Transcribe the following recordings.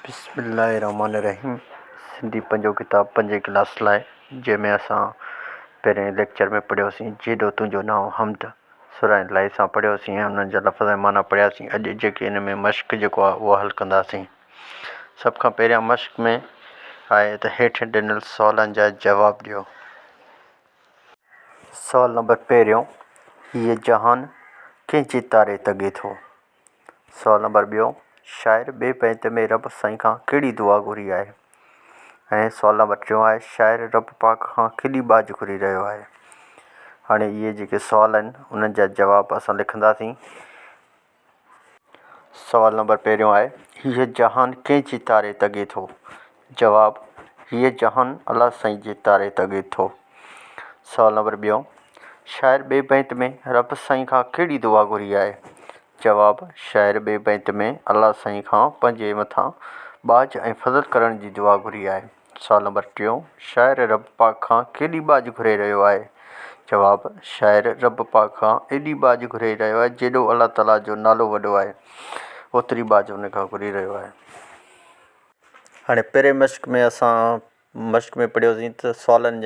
بسم الله الرحمٰن الرحيم سنڌي پنجون ڪتاب پنجين ڪلاس لاء جنهن ۾ اسان پهرين ليڪچر ۾ پڙهيوسين جيڏو تنهنجو نانء حمد سر ۽ لئي سان پڙهيوسين ۽ انهن جا لفظ ۽ معنيٰ پڙهياسين اڄ جيڪي ان ۾ مشق جيڪو آهي اهو حل ڪنداسين سڀ کان پهريان مشق ۾ آهي ته هيٺ ڏنل سوالن جا جواب ڏيو. سوال نمبر پهريون، هيء جهان ڪنهن جي تاري تڳي ٿو؟ سوال نمبر ٻيو، شاعر ٻئي بيت ۾ رب سائين کان ڪهڙي دعا گهري آهي؟ ۽ سوال نمبر ٽيون آهي، شاعر رب پاڪ کان ڪيڏي ٻاجهه گهري رهيو آهي؟ هاڻي اهي جيڪي سوال آهن انهن جا جواب اسان لکنداسين. سوال نمبر پهريون آهي، هيء جهان ڪنهن جي تاري تڳي ٿو؟ جواب، هيء جهان الله سائين جي تاري تڳي ٿو. سوال نمبر ٻيون، شاعر ٻئي بيت ۾ رب سائين کان ڪهڙي دعا گهري آهي؟ جواب، شاعر ٻئي بيت ۾ الله سائين کان پنهنجي مٿان ٻاجهه ۽ فضل ڪرڻ جي دعا گهري آهي. سوال نمبر ٽيون، شاعر رب پاڪ کان ڪيڏي ٻاجهه گهري رهيو آهي؟ جواب، شاعر رب پاڪ کان ايڏي ٻاجهه گهري رهيو آهي جيڏو الله تعاليٰ جو نالو وڏو آهي اوتري ٻاجهه ان کان گهري رهيو آهي. هاڻي پهرين مشق ۾ اسان مشق ۾ پڙهيوسين ته سوالن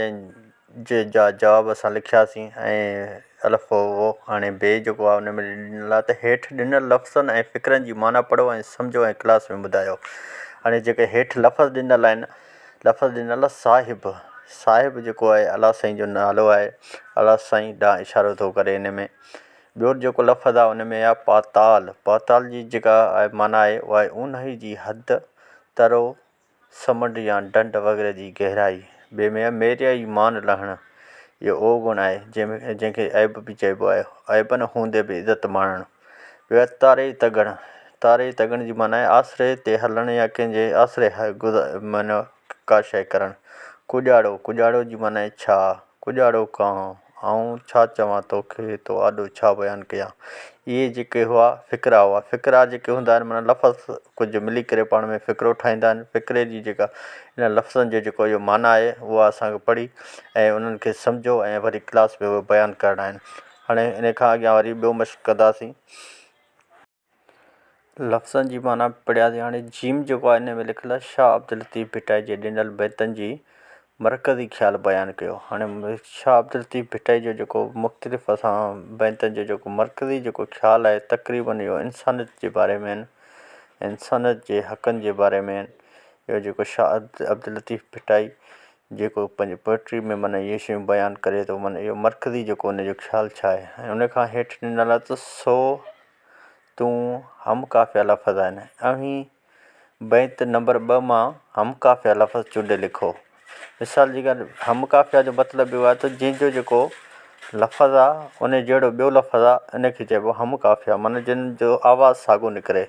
جي جا جواب اسان لکياسين ۽ الف هو هاڻي بي جيڪو آهي ان ۾ ڏنل آهي ته هيٺ ڏنل لفظن ۽ فقرن جي معنيٰ پڙهو ۽ سمجهو ۽ ڪلاس ۾ ٻڌايو. هاڻي جيڪي هيٺ لفظ ڏنل آهن لفظ ڏنل صاحب صاحب جيڪو آهي الله سائين جو نالو آهي الله سائين ڏانهن اشارو ٿو ڪري ان ۾ ٻيو جيڪو لفظ آهي ان ۾ آهي پاتال پاتال جي جيڪا معنيٰ آهي اها آهي اونهائي جي حد ترو سمنڊ يا ڍنڍ وغيره جي گهرائي. ٻئي ۾ آهي ميريائي مان لهڻ. اهو اوگڻ آهي، جنهن ۾ جنهن کي عيب به چئبو آهي. عيبن هوندي به عزت ماڻڻ. ٻيو آهي تاري تڳڻ. تاري تڳڻ جي معنيٰ آهي آسري تي هلڻ يا ڪنهن جي آسري معنيٰ ڪا شيء ڪرڻ. ڪڄاڙو، ڪڄاڙو جي معنيٰ آهي ڇا؟ ڪڄاڙو ڪانء، آئون ڇا چوان توکي، تو آڏو ڇا بيان ڪيان. اهي جيڪي هئا فقرا هئا. فقرا جيڪي هوندا آهن معنيٰ لفظ ڪجهه ملي ڪري پاڻ ۾ فقرو ٺاهيندا آهن. فقري جي جيڪا انهن لفظن جو جيڪو اهو معنيٰ آهي اها اسان کي پڙهي ۽ انهن کي سمجهو ۽ وري ڪلاس ۾ اهي بيان ڪرڻا آهن. هاڻي ان کان اڳيان وري ٻيو مشق ڪنداسين. لفظن جي معنيٰ پڙهياسين هاڻي جيم جيڪو آهي ان ۾ لکيل آهي شاهه عبداللطيف ڀٽائي جي ڏنل بيتن جي مرڪزي خيال بيان ڪيو هاڻي شاهه عبداللطيف ڀٽائي جو جيڪو مختلف اسان بيتن جو جيڪو مرڪزي جيڪو خيال آهي تقريبن اهو انسانيت جي باري ۾ آهن انسانيت جي حقن جي باري ۾ آهن اهو جيڪو شاهه عبداللطيف ڀٽائي جيڪو پنهنجي پوئٽري ۾ معنيٰ اهي شيون بيان ڪري ٿو معنيٰ اهو مرڪزي جيڪو ان جو خيال ڇا آهي ۽ ان کان هيٺ ڏنل آهي ته سو تون هم قافيه لفظ آهن اوهين بيت نمبر ٻه مان هم قافيه لفظ چونڊي لکو مثال جي ڳالهه هم قافيه جو مطلب اهو آهي ته جنهن جو جيڪو لفظ آهي ان جهڙو ٻيو لفظ آهي ان کي چئبو هم قافيه معنيٰ جن جو آواز ساڳيو نڪري.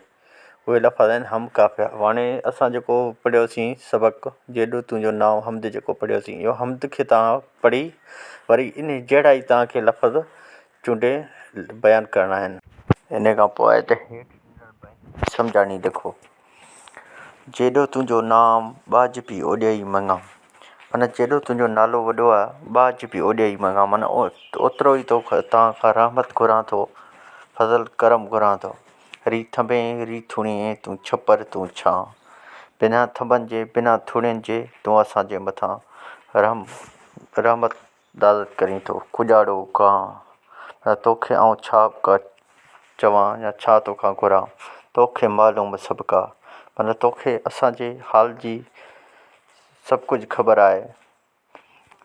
اهي لفظ آهن هم قافيه واڻي اسان جيڪو پڙهيوسين سبق جيڏو تنهنجو نانء حمد جيڪو پڙهيوسين اهو حمد کي توهان پڙهي وري ان جهڙا ئي توهان کي لفظ چونڊي بيان ڪرڻا آهن. ان کان پوء آهي ته هيٺ ڏنل بيت جي سمجهاڻي لکو. جيڏو تنهنجو نانء ٻاجهه پي اوڏيئي مڱان معنيٰ جيڏو تنهنجو نالو وڏو آهي ٻاجهه پي اوڏيئي مڱان معنيٰ اوترو ئي توکان توهان کان رحمت گهران ٿو فضل ڪرم گهران ٿو. ري ٿنڀين ري ٿوڻيين تون ڇپر تون ڇانء، بنا ٿنڀن جي بنا ٿوڻين جي تون اسان جي مٿان رحم رحمت نازل ڪرين ٿو. ڪڄاڙو ڪانء توکي آئون ڇا چوان يا ڇا توکان گهران، توکي معلوم سڀڪا معنيٰ توکي اسان جي حال جي سڀ ڪجهه خبر آهي،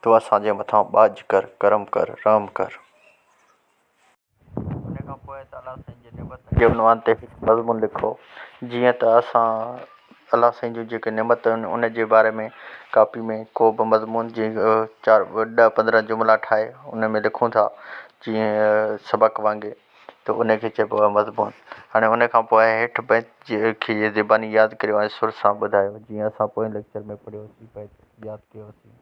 تون اسان جي مٿان ٻاجهه ڪر، ڪرم ڪر، رحم ڪر. ان کان پوء ته الله سائين جي نعمتن جي عنوان تي هڪ مضمون لکو. جيئن ته اسان الله سائين جون جيڪي نعمتون آهن ان جي باري ۾ ڪاپي ۾ ڪو به مضمون جيئن چار ڏهه پندرهن جملا ٺاهي ان ۾ لکون ٿا جيئن سبق وانگي ته ان کي چئبو آهي مضمون. هاڻي ان کان پوء هيٺ بيت کي زباني ياد ڪريو ۽ سر سان ٻڌايو جيئن اسان پوئين ليڪچر ۾ پڙهيوسين بيت ياد ڪيوسين.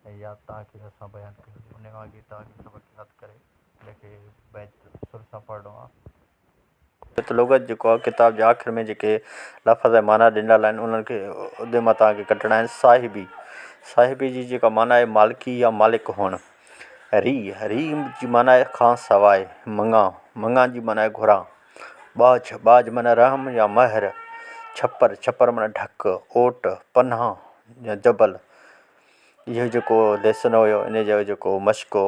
۽ ياد توهان کي اسان بيان ڪيوسين ان کان اڳي توهان کي سبق ياد ڪري ان کي بيت سر سان پڙهڻو آهي. ته لغت جيڪو آهي ڪتاب جي آخر ۾ جيڪي لفظ ۽ معنيٰ ڏنل آهن انهن کي ادي مان توهان کي ڪڍڻا آهن صاحبي صاحبي جي جيڪا معنيٰ آهي مالڪي يا مالڪ هئڻ ري ري جي معنيٰ آهي کان سواء مڱان مڱان جي معنيٰ آهي گهران ٻاجهه ٻاجهه معنيٰ رحم يا مهر. ڇپر، ڇپر معنيٰ ڍڪ، اوٽ، پناهه يا جبل. اهو جيڪو ليسن هيو ان جو جيڪو مشق هو،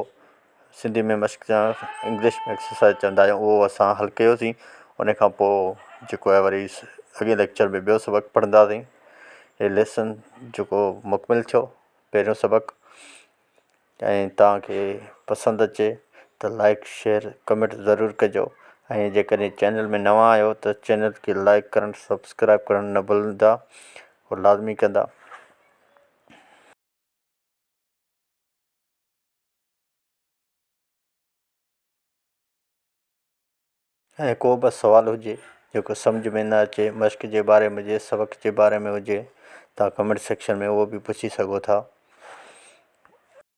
سنڌي ۾ مشق چوندا انگلش ۾ ايڪسرسائز چوندا آهيون، اهو اسان حل ڪيوسين. ان کان پوءِ جيڪو آهي وري اڳئين ليڪچر ۾ ٻيو سبق پڙهنداسين. هي ليسن جيڪو مڪمل ٿيو پهريون سبق، ۽ توهان کي پسند اچي ته لائيڪ شيئر ڪمينٽ ضرور ڪجو، ۽ جيڪڏهن چينل ۾ نوان آهيو ته چينل کي لائيڪ ڪرڻ سبسڪرائب ڪرڻ نه ڀلندا، اهو لازمي ڪندا. ۽ ڪو به سوال هجي جيڪو سمجهه ۾ نه اچي، مشق جي باري ۾ هجي، سبق جي باري ۾ هجي، توهان ڪمينٽ سيڪشن ۾ اهو به پڇي سگهو ٿا.